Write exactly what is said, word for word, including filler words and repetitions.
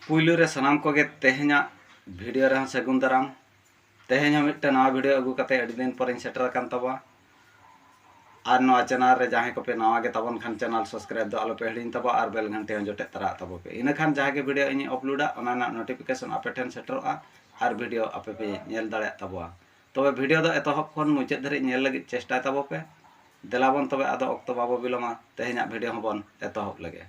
ᱯᱩᱭᱞᱩ ᱨᱮ ᱥᱟᱱᱟᱢ ᱠᱚᱜᱮ ᱛᱮᱦᱮᱧᱟᱜ ᱵᱷᱤᱰᱤᱭᱳ ᱨᱮᱦᱚᱸ ᱥᱟᱹᱜᱩᱱ ᱫᱟᱨᱟᱢ᱾ ᱛᱮᱦᱮᱧ ᱦᱚᱸ ᱢᱤᱫᱴᱮᱱ ᱱᱟᱣᱟ ᱵᱷᱤᱰᱤᱭᱳ ᱟᱹᱜᱩ ᱠᱟᱛᱮ ᱟᱹᱰᱤ ᱫᱤᱱ ᱯᱚᱨᱮᱧ ᱥᱮᱴᱮᱨ ᱟᱠᱟᱱ ᱛᱟᱵᱚᱣᱟ᱾ ᱟᱨ ᱱᱚᱣᱟ ᱪᱮᱱᱮᱞ ᱨᱮ ᱡᱟᱦᱟᱸᱭ ᱠᱚᱯᱮ ᱱᱟᱣᱟ ᱜᱮ ᱛᱟᱵᱚᱱ ᱠᱷᱟᱱ, ᱪᱮᱱᱮᱞ ᱥᱟᱵᱥᱠᱨᱟᱭᱤᱵ ᱫᱚ ᱟᱞᱚᱯᱮ ᱦᱤᱲᱤᱧ ᱛᱟᱵᱚᱣᱟ ᱟᱨ ᱵᱮᱞ ᱜᱷᱟᱱᱴᱤ ᱦᱚᱸ ᱡᱚᱴᱮᱫ ᱛᱟᱨᱟ ᱟᱜ ᱛᱟᱵᱚ ᱯᱮ᱾ ᱤᱱᱟᱹᱠᱷᱟᱱ ᱡᱟᱦᱟᱸ ᱜᱮ ᱵᱷᱤᱰᱤᱭᱳ ᱤᱧᱤᱧ ᱟᱯᱞᱳᱰᱟ, ᱚᱱᱟ ᱨᱮᱱᱟᱜ ᱱᱳᱴᱤᱯᱷᱤᱠᱮᱥᱚᱱ ᱟᱯᱮ ᱴᱷᱮᱱ ᱥᱮᱴᱮᱨᱚᱜᱼᱟ ᱟᱨ ᱵᱷᱤᱰᱤᱭᱳ ᱟᱯᱮ ᱯᱮ ᱧᱮᱞ ᱫᱟᱲᱮᱭᱟᱜ ᱛᱟᱵᱚᱣᱟ᱾ ᱛᱚᱵᱮ ᱵᱷᱤᱰᱤᱭᱳ ᱫᱚ ᱮᱛᱚᱦᱚᱵ ᱠᱷᱚᱱ ᱢᱩᱪᱟᱹᱫ ᱫᱷᱟᱹᱨᱤᱡ ᱧᱮᱞ ᱞᱟᱹᱜᱤᱫ ᱪᱮᱥᱴᱟᱭ ᱛᱟᱵᱚ ᱯᱮ᱾ ᱫᱮᱞᱟ ᱵᱚᱱ ᱛᱚᱵᱮ ᱟᱫᱚ ᱚᱠᱛᱚ ᱵᱟᱵᱚ ᱵᱤᱞᱚᱢᱟ, ᱛᱮᱦᱮᱧᱟᱜ ᱵᱷᱤᱰᱤᱭᱳ ᱦᱚᱸᱵᱚᱱ ᱮᱛᱚᱦᱚᱵ ᱞᱮᱜᱮ᱾